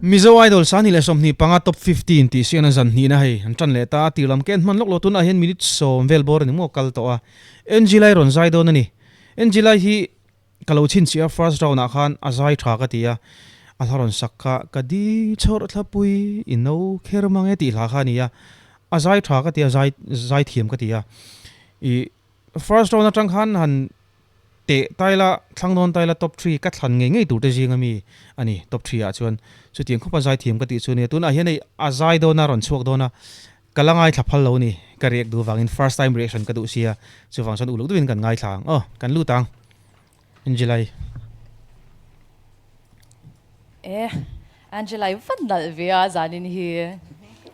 Mizo Idol 2025 Top 15 tih sian a zan hnihna hei an tan leh ta a, tir lam ken hman lawk lo tunah hian minute sawm vel bawr a ni maw kal tawh a, NG lai rawn zai dawn a ni. NG lai hi ka lo chhinchhiah a first round ah khan a zai tha ka ti a, a hla rawn sak kha ka di chhawrh thlapui i no kher mang e tih hla kha a ni a, a zai tha ka ti a zai zai thiam ka ti a, ih first round atang khan han Teh taila, thlang dawn taila top three ka thlan ngei ngei turte zinga mi a ni top three ah chuan chutiang khawpa zaithiam ka tih chu nia tunah hian hei a zai dawn a rawn chhuak dawn a ka la ngaithla phal lo ni ka react duh vangin first time reaction ka duh sia chuvang chuan uluk deuhin kan ngaithla ang aw kan lut ang Angelai. E Angelai vat nalh ve a zanin hi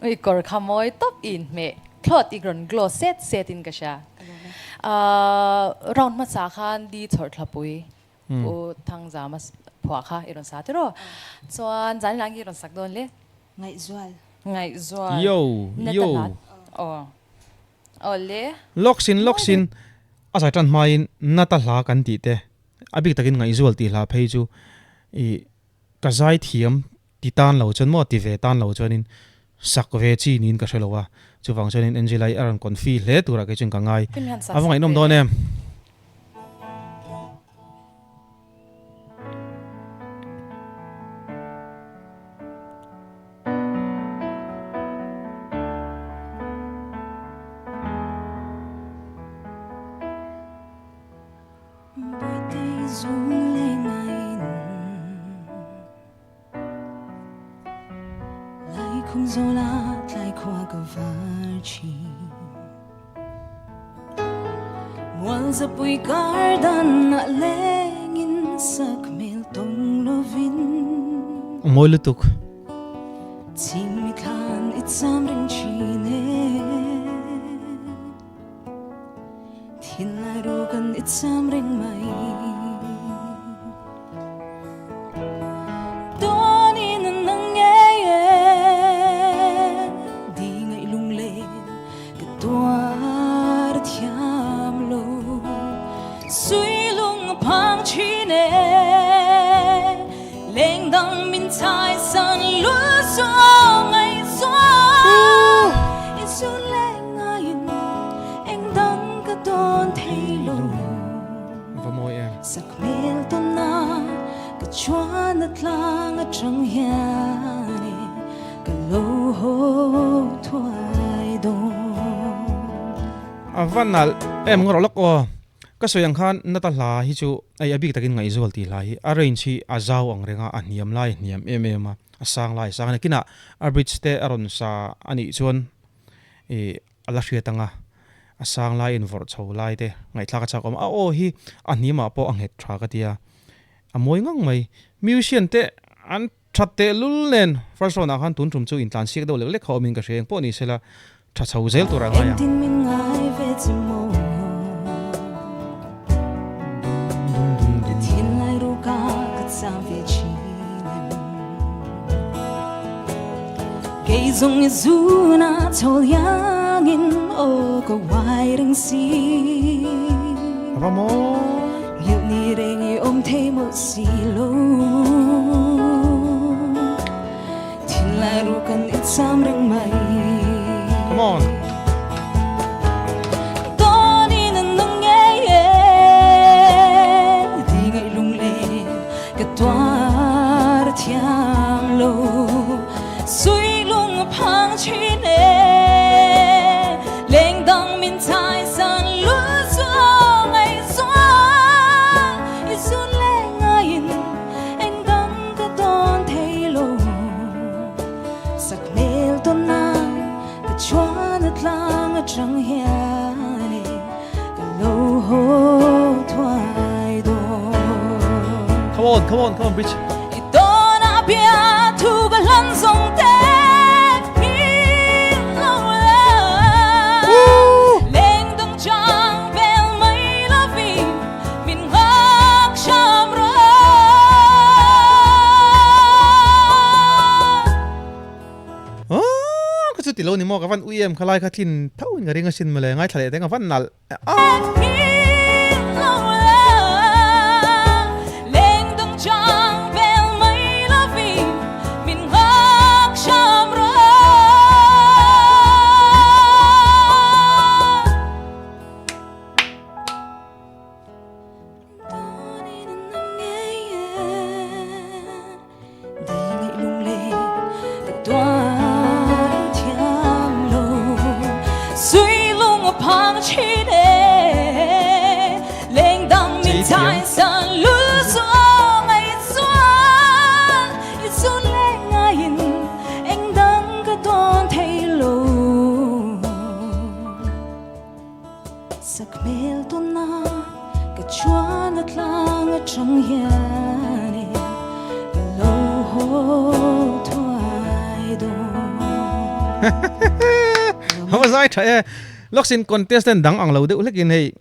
ui kawr kha mawi tawp i inhmeh thlawt i rawn glow set set in ka hria. Round hmasa khan Di Chhawrthlapui Pu Thangzama phuah kha i rawn sa tiraw? Chuan zanin ah nge i rawn sak dawn le? Ngaihzual. Ngaihzual. Yo yo. Aw. Aw le. Lawksin lawksin a zai tan hmain Nata hla kan tih te a bik takin Ngaihzual tih hla phei chu i Ka zaithiam ti tan lo chuan maw ti ve tan lo chuanin sak ve chi niin ka hre lo a, chuvang chuanin Angela-i a rawn confi hle turah kei chuan ka ngai. A va ngaihnawm dawn em? A mawi lutuk. Thinlai ru kan i cham reng mai Tawnin an nang ngei e Di ngaih lunglen ka tuar thiam lo Sui lung a phang thin e Leng dang min chai san lua suang ngai suang I sun leng ngaiin eng dang ka dawn thei lo Va mawi em. Sakhmel tawn a ka chuan a tlang atang hian e ka lo haw thuai dawn. A va nalh em ngawrh lawk aw. Ka sawi ang khan nata hla hi chu ei a bik takin ngaihzual tih hla hi a range hi a zau ang reng a, a hniam lai a hniam em em a, a sang lai a sang a ni. Kinah a bridge te a rawn sa a nih chuan ih a la hriat ang a, a sang lai invawrh chho lai te ngaihthlak a chak awm a, a aw hi a hniamah pawh a nghet tha ka ti a, a mawi ngang mai. Musician te an that tehlul nen first round ah khan tun tum chu intlan siak deuh lek lek kha awmin ka hria engpawh ni sela tha chho zel tur a ngai ang. Engtin min ngai ve che maw Ka thinlai ruka ka chang ve thin em Kei zawng i zuna chhawl iangin aw ka uai reng si A va mawi. Nghilh ni reng i awm thei mawlh si lo Thinlai ru kan i cham reng mai Come on. Tawnin an nung ngei e Di ngaih lunglen ka tuar thiam lo Sui lung a phang thin e Leng dang min thai san lua zuang ai zuang I zun leng ngaiin eng dang ka dawn thei lo Sakhmel tawn nan ka chuan a tlang atang hian e ka lo haw thuai dawn. Come on, come on, come on, bridge. I tawn a bia thu ka hlan zawng te nghil lo la Leng dang chang vel mai lovin min nghak hram rawh. Aaa ka chu ti lo ni maw ka van ui em khalai kha thlin tho in ka ring asin mawle ngaithla leh teng a van nalh aa. chung hianin ka lo haw thuai dawn. Hama zai tha e. Loksin contestant dang ang lo deuh hlekin hei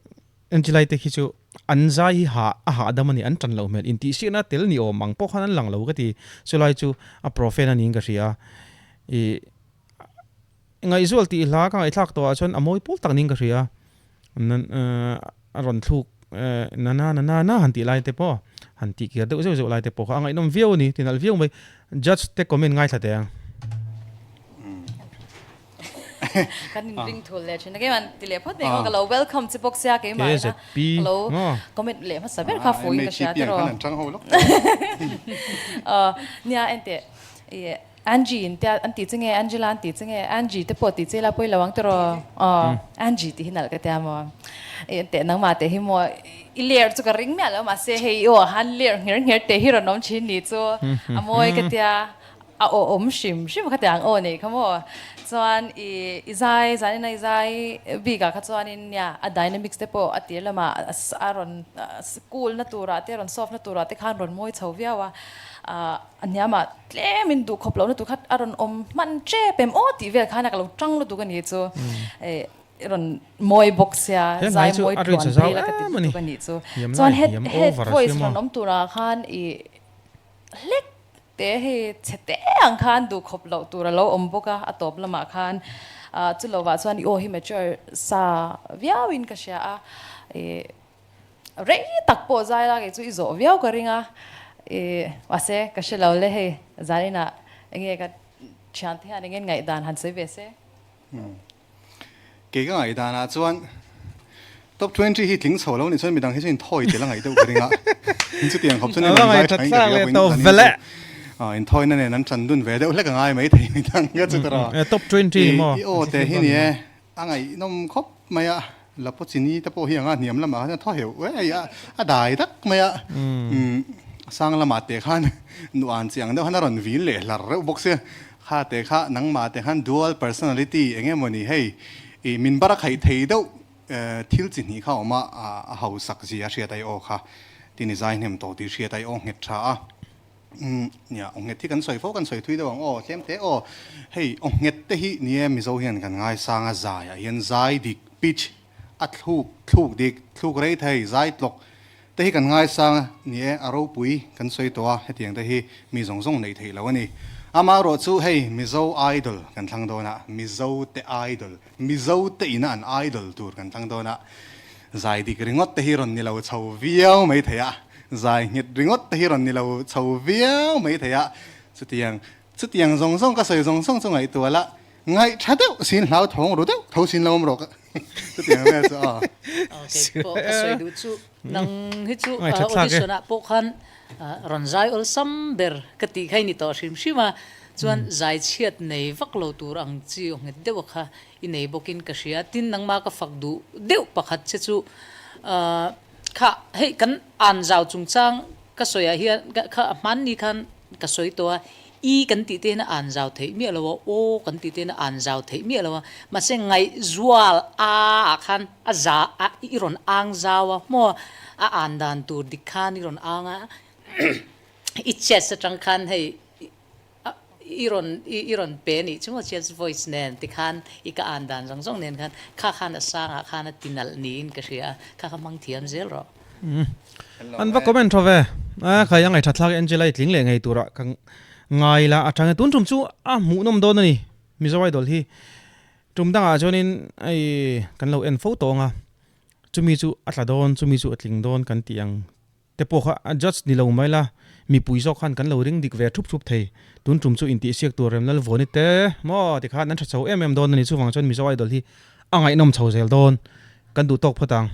Angelai te khi chu an zai hi ha a hahdam a ni, an tan loh hmel intihsiakna tel ni awm ang pawh khan an lang lo ka ti. Chulai chu a profen a niin ka hria. Ih Ngaihzual tih hla ka ngaihthlak tawhah chuan a mawi pawl tak niin ka hria. A rawn thluk na na na na na han tih lai te pawh han tih kir deuh zeuh zeuh lai te pawh kha a ngaihnawm viau a ni, ti nalh viau mai. Judge te comment ngaithla teh ang. Kan in ring thul leh thin a keimah ti leh phawt mai ang aw ka lo welcome che bawk sia keimah ina ka lo comment leh hmasa ber kha fuh in ka hria tiraw. Nia enteh ih Angie in tia an tih che nge Angela an tih che nge Angie te pawh tih che ila pawi lo ang tiraw aw Angie tih hi nalh ka tia maw ih enteh nangmah teh hi maw i ler chu ka ring miah lo mahse hei i aw han ler ngher ngher teh hi rawn awm thin ni chu a mawi ka tia. A aw awm hrim hrim kha tiang aw nei kha maw? Chuan i i zai zanin a i zai bikah kha chuanin nia a dynamics te pawh a tir lamah a rawn cool na turah te rawn soft na turah te khan rawn mawi chho viau a, a hniamah tlemin duh khawp lohna tur kha a rawn awm hman tep em aw tih vel khan a ka lo tang lutuk a ni chu i rawn mawi bawk sia zai mawi tluan phei la ka ti lutuk a nih chu. Chuan head head voice rawn awm turah khan i hlek Te hei chhe te ang khan duh khawp loh tur a lo awm bawk a, a tawp lamah khan chu lovah chuan i aw hi mature sa viauin ka hria a, ih rei tak pawh zai la kei chu i zawh viau ka ring a, ih mahse ka hre lo le hei zaninah enge ka thiante hian enge ngaihdan han sawi ve se. Kei ka ngaihdanah chuan top 20 hi tling chho lo nih chuan midang hi chu inthawi tel a ngaih deuh ka ring a. Chutiang khawp chuan in rawn zai tha in ka hria vawiin zanin chu inthawina nen an tan dun ve deuh hlek a ngai mai thei midang ka chu tawrh a. Top 20 maw? I aw te hi ni e, a ngaihnawm khawp mai a, Lapochini te pawh hi anga hniam lamah khan a thaw heuh e, a dai dak mai a. Sang lamah te khan nuan chiang deuh khan a rawn vin leh hlar reuh bawk sia. Kha te kha nangmah te khan dual personality eng emaw ni hei i min bar a khaih thei deuh thil chi hnih kha a awm a, a hausak zia a hriat ai aw kha tin i zai hnem tawh tih hriat ai aw nghet tha a. Umm nia aw nghet hi kan sawi fo kan sawi thui deuh ang aw tlem te aw hei aw nghet te hi ni e Mizo hian kan ngaisang a zai ah hian zai dik pitch a thluk thluk dik thluk rei thei zai tlawk te hi kan ngaisang a ni e, a ropui kan sawi tawh a, hetiang te hi mi zawng zawng neih theih loh a ni. Amaherawh chu hei Mizo Idol kan thlang dawn a, Mizo te Idol, Mizo te ina an Idol tur kan thlang dawn a, zai dik ringawt te hi rawn ni lo chho viau mai thei a, zai nghet ringawt te hi rawn ni lo chho viau mai thei a, chutiang chutiang zawng zawng ka sawi zawng zawng chu ngaihtuah la, Ngaih tha deuh sin hlau thawng ru deuh tho sin lo awm rawh ka chutiang vel chu aw. Kei pawh ka sawi duh chu nang hi chu audition ah pawh khan rawn zai awlsam ber ka tih kha i ni tawh hrim hrim a, chuan zai chhiat nei vak lo tur ang chi aw nghet deuh a kha i nei bawkin ka hria. Tin nangmah ka fak duh deuh pakhat che chu kha hei kan an zau chungchang ka sawi ah hian kha hmanni khan ka sawi tawh a, I kan tih te hian a an zau theih miah lo a, aw kan tih te hian a an zau theih miah lo a, mahse ngaihzual a ah khan a za a i rawn ang zau a maw a an dan tur dik khan i rawn ang a, i chest atang khan hei i rawn i rawn pe a nih chu maw chest voice nen tikhan i ka an dan zawng zawng nen khan kha khan a sangah khan a ti nalh niin ka hria a, kha kha hmang thiam zel rawh. An va comment tho ve. A khai a ngaihṭha thlak Angela i tling leh ngei turah ka ngai la a chang e. Tun tum chu a hmuhnawm dawn a ni Mizo Idol hi. Tum dangah chuanin hei kan lo en fo tawh ang a, chumi chu a tla dawn chumi chu a tling dawn kan tih ang te pawh kha a judge ni lo mai la, mipui zawk khan kan lo ring dik ve thup thup thei. Tun tum chu intihsiak tur Remlal Vuani te maw tikhan an ṭha chho em em dawn a ni. Chuvang chuan Mizo Idol hi a ngaihnawm chho zel dawn kan duh tawk phawt ang.